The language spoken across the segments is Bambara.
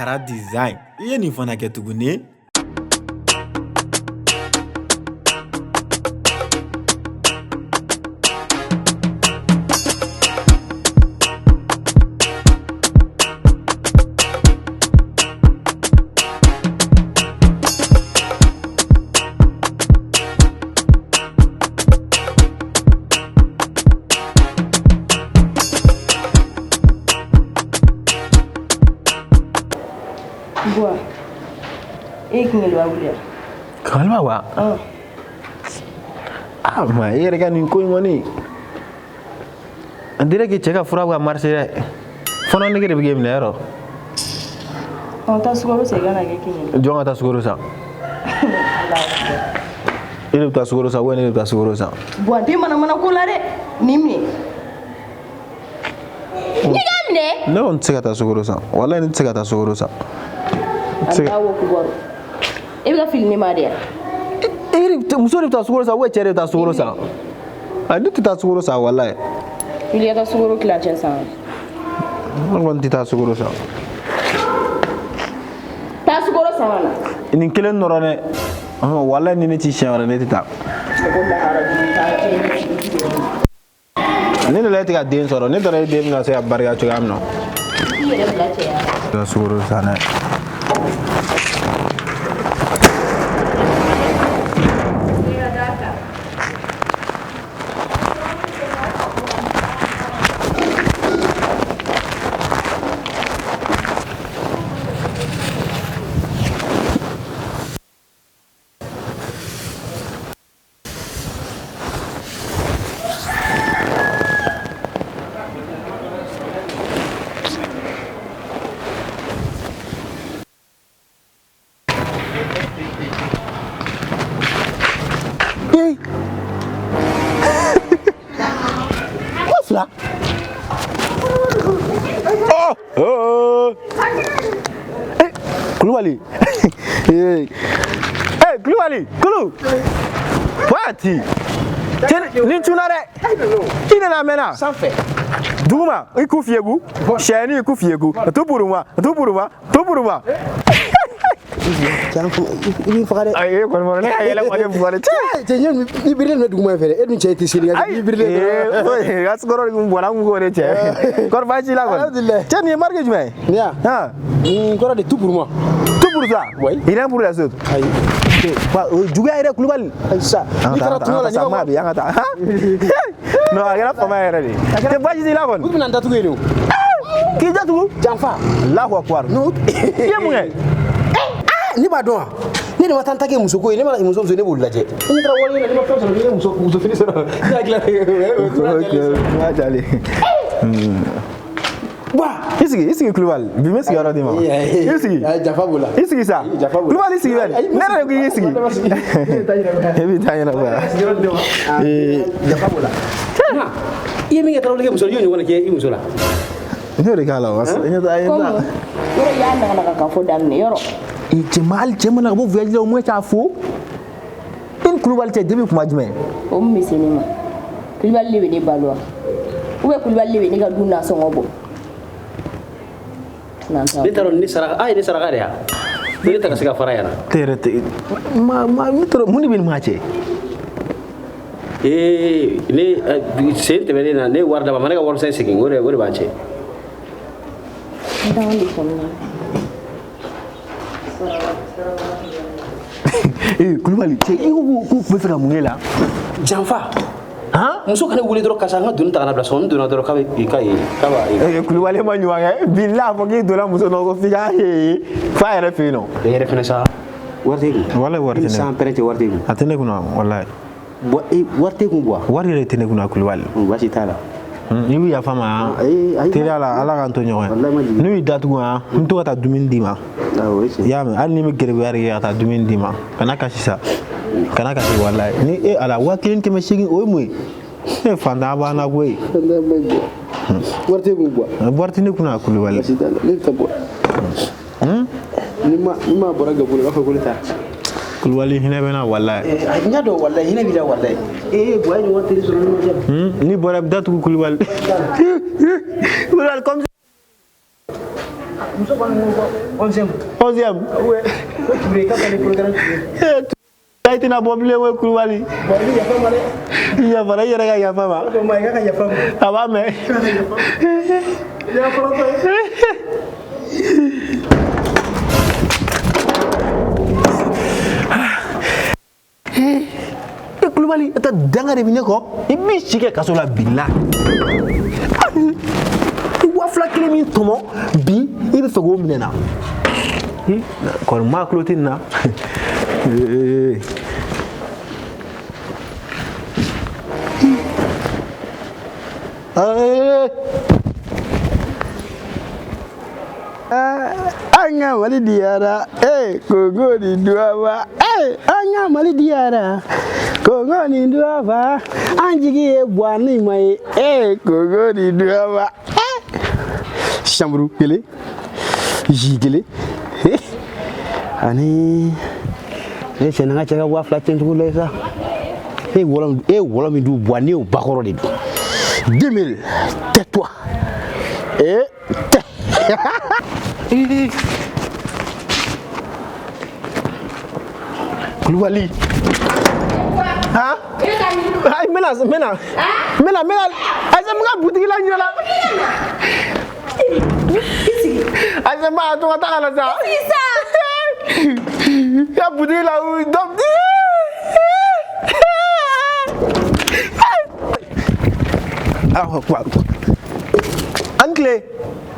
Kara Design. I ye nin fana kɛ tuguni. Buwa, e ye Kɛnkɛliba wele wa? Kɛnkɛliba wa? Ah, ma e yɛrɛ ka nin ko in kɔni. On dirait que cɛ ka fura bɛ ka marcher dɛ. Fɔnɔ nege de bɛ k'e minɛ yɔrɔ. Ɔ, taa sukaro san i ka na kɛ kɛnkɛli. Jɔn ka taa sukaro san? E de bɛ taa sukaro san ou bien ne de bɛ taa sukaro san? Buwa, n tɛ manamana ko la dɛ. Nin minɛ. N'i k'a minɛ. Ne kɔni tɛ se ka taa sukaro san. Walayi ne tɛ se ka taa sukaro san. Alahu akubaru. E bɛ ka fili ne ma de yan. E yɛrɛ muso de bɛ taa sukaro san ou bien cɛ de bɛ taa sukaro san? A ne tɛ taa sukaro san walayi. Wuli i ka taa sukaro tilancɛ san. Ne kɔni tɛ taa sukaro san. Taa sukaro san ka na. Nin kelen dɔrɔn dɛ. Walayi ni ne ti siɲɛ wɛrɛ ne tɛ taa. Mɔgɔ lahara jugu taa kɛ. Ne de la e tɛ ka den sɔrɔ ne taara e den bɛna se ka barika cogoya min na. I yɛrɛ bila cɛya la. Ka sukaro san dɛ. Fila. Oh, oh. Eh, Kulubali. Eh, eh, Kulubali, Kulu. Waati. Cɛ ni tuna dɛ. I nana a mɛnna. Sanfɛ. Duguma, i ku fiyegu. Sɛni i ku fiyegu. Tu puruma, tu puruma, tu puruma. I b'i faga dɛ. Ayi, e kɔni ne ka yɛlɛ kɔni bugɔ dɛ. Cɛ. Cɛ ɲɛ i birilen bɛ duguma in fɛ dɛ. E dun cɛ tɛ seli ka i birilen. Ee, ka sukaro de kun bɔra n kun k'o de cɛ. Kɔri baasi t'i la kɔni. Alhamdulilayi. Cɛ nin ye marque jumɛn ye? Nin ya? Han. Nin kɔrɔ de tout pour moi. Tout pour toi. Oui. Rien pour les autres. Ayi. Wa o ye juguya yɛrɛ Kulubali. Ayi sa. N'i taara tunga la n'i ma bi an ka taa. Non, a kɛra fama yɛrɛ de. Tɛ baasi t'i la kɔni. U bɛna n datugu yen de o. K'i datugu? Janfa. Allahu akbar. I ye mun kɛ? Ne b'a dɔn wa? Ne de ma taa n ta kɛ muso ko ye, ne mana muso muso ne b'olu lajɛ. N taara wari ɲini na, ne ma fɛn sɔrɔ, ne ye muso muso fini sɔrɔ. Ne hakili la. Jale. Wa. I sigi, i sigi Kulubali. Bi n bɛ sigiyɔrɔ d'i ma. I sigi. Janfa b'o la. I sigi sa. Janfa b'o la. Kulubali sigi bɛ. Ne yɛrɛ de ko i k'i sigi. E b'i ta ɲɛnabɔ yan. Janfa b'o la. I ye min kɛ tarawele muso la, i y'o ɲɔgɔn kɛ i muso la. Ne y'o de k'a la wa. Komi yɔrɔ i y'a naganaga ka fɔ daminɛ yɔrɔ. Cɛ ma hali cɛ mana ka bɔ voyage la au moins k'a fo. I ni Kulubali cɛ depuis kuma jumɛn? O mun bɛ se ne ma? Kulubali de bɛ ne balo wa? Ou bien Kulubali de bɛ ne ka du nasɔngɔ bɔ? Ne t'a dɔn ne saraka, a ye ne saraka de ya. Ne tɛ ka se ka fara yan. Te yɛrɛ tɛ ma ma ne t'a dɔn mun de bɛ nin maa cɛ? Ee ne sen tɛmɛnen na ne ye wari d'a ma, a ma ne ka warimisɛn segin, o de b'an cɛ. N t'anw de kɔnɔna la. Ee Kulubali cɛ i ko k'u tun bɛ fɛ ka mun k'e la? Janfa. Han? Muso kana wuli dɔrɔn karisa n ka doni ta ka na bila so kɔnɔ, n donna dɔrɔn k'a bɛ k'a ye k'a b'a ye. Ee Kulubali ma ɲuman kɛ bilahi a fɔ k'i donna muso nɔ ko f'i k'a ye f'a yɛrɛ fɛ yen nɔ. E yɛrɛ fɛnɛ sa wari t'e kun. Walahi wari tɛ ne kun. San pɛrɛ cɛ wari t'e kun. A tɛ ne kunna walahi. Bɔn e wari t'e kun buwa. Wari yɛrɛ tɛ ne kunna Kulubali. Baasi t'a la. I bɛ yafa n ma. Teriya la Ala k'an to ɲɔgɔn ye. N'u y'i datugu han n bɛ to ka taa dumuni d'i ma. I y'a mɛn hali ni bɛ gɛrɛbuya de kɛ ka taa dumuni d'i ma kana kasi sa kana kasi walahi ni e Ala 1800 o ye mun ye? E fantan b'an na koyi. Wari t'e kun buwa. Wari tɛ ne kunna Kulubali. Baasi t'a la ne bɛ taa bɔ. Ni ma bɔra gabu la i b'a fɔ ko ne taara. Kulubali hinɛ bɛ n na walahi. N y'a dɔn walahi hinɛ b'i la walahi. Ee buwa ye ɲɔgɔn teri sɔrɔ ne ma diya. N'i bɔra i bɛ datugu Kulubali. Kulubali comme. Muso b'a ko 11e. 11e. Ouais. Ko Touré k'a bɛ programme Touré. I tɛna bɔ bilen koyi Kulubali. Bon, i bɛ yafa n ma dɛ. I yafara, i yɛrɛ ka yafa ma. O ma, i ka yafa n ma. A b'a mɛn. Yafa tɔ ye. E Kulubali, e tɛ danga de bɛ ne kɔ. I b'i si kɛ kaso la bilahi. I 2000 kelen min tɔmɔ bi, i bɛ fɛ k'o minɛ n na. Kɔni maa tulo tɛ nin na. An ka Mali diyara, Kongo ni Duwaba, an ka Mali diyara, Kongo ni Duwaba, an jigi ye Buwa ni ma ye, Kongo ni Duwaba. Chambre kelen, jus kelen, ani ne cɛ n'an ka cɛ ka 2000 cɛncogo lajɛ sa. E ye wɔlɔ min dun Buwa, ne y'o bakɔrɔ de dun. 2000, tais-toi. Kulubali. Han? Ayi, n bɛna, n bɛna. N bɛna, n bɛna. Ayisa, n bɛ ka butigi la ɲinɛ la. Ayisa, n b'a to ka taa ka na sa. I ka butigi la dɔ. An tile.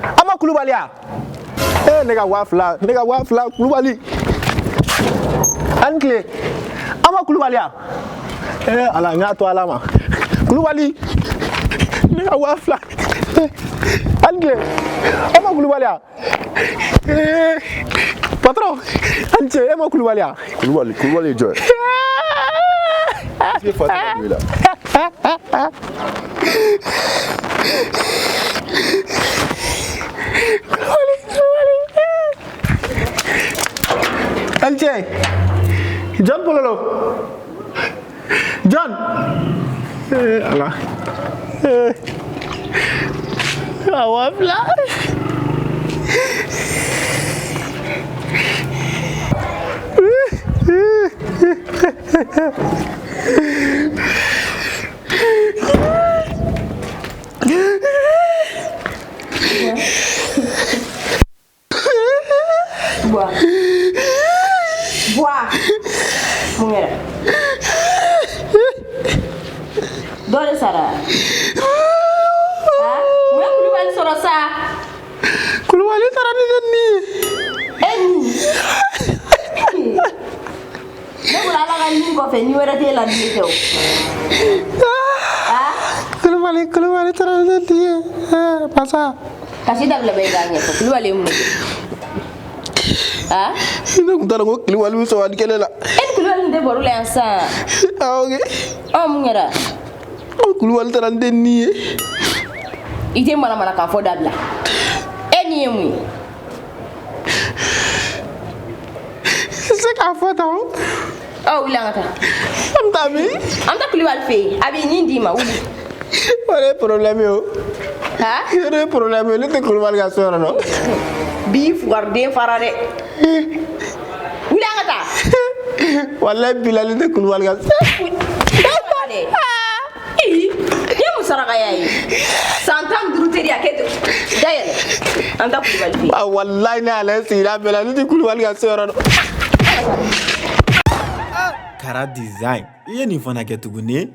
An ma Kulubali ya? Ne ka 2000, ne ka 2000 Kulubali. An tile. An ma Kulubali ya? Ala, n y'a to Ala ma. Kulubali, ne ka 2000. An tile. An ma Kulubali ya? Patron, an cɛ, e ma Kulubali ya? Kulubali, Kulubali ye jɔn ye? Est-ce que fa tɛ ka don i la? Kulubali, Kulubali. An cɛ, John Pololo. John. Ala. A 2000. Bois. Bois. Mun kɛra? Dɔ de sara. Mun ye Kulubali sɔrɔ sa? Kulubali taara ni ne ni ye. E ni. Ne bolo Ala ka nin kɔfɛ ni wɛrɛ t'e la bilen kɛ o. Kulubali, Kulubali taara ni ne ni ye. Pasa. Kasi dabila bɛ i k'a ɲɛfɔ. Kulubali ye mun de kɛ? Ne tun t'a dɔn ko Kulubali bɛ sɔn ka nin kɛ ne la. E ni Kulubali tun tɛ baro la yan sisan. Awɔ kɛ. Mun kɛra? Kulubali taara ni ne ni ye. I tɛ manamanakan fɔ dabila. E ni ye mun ye? I tɛ se k'a fɔ tan o. Wuli an ka taa. An bɛ taa min? An bɛ taa Kulubali fɛ yen. A b'i nin d'i ma, wuli. O de ye problème ye o. O de ye problème ye, ne tɛ Kulubali ka so yɔrɔ dɔn. Bi fugariden fara dɛ. Wuli an ka taa. Walayi bilahi ne tɛ Kulubali ka so. I ye mun sarakaya ye? San 15 teriya k'e tɛ dayɛlɛ. An bɛ taa Kulubali fɛ yen. Walayi ne y'a lajɛ sigida bɛɛ la, ne tɛ Kulubali ka so yɔrɔ dɔn. Kara Design, i ye nin fana kɛ tuguni.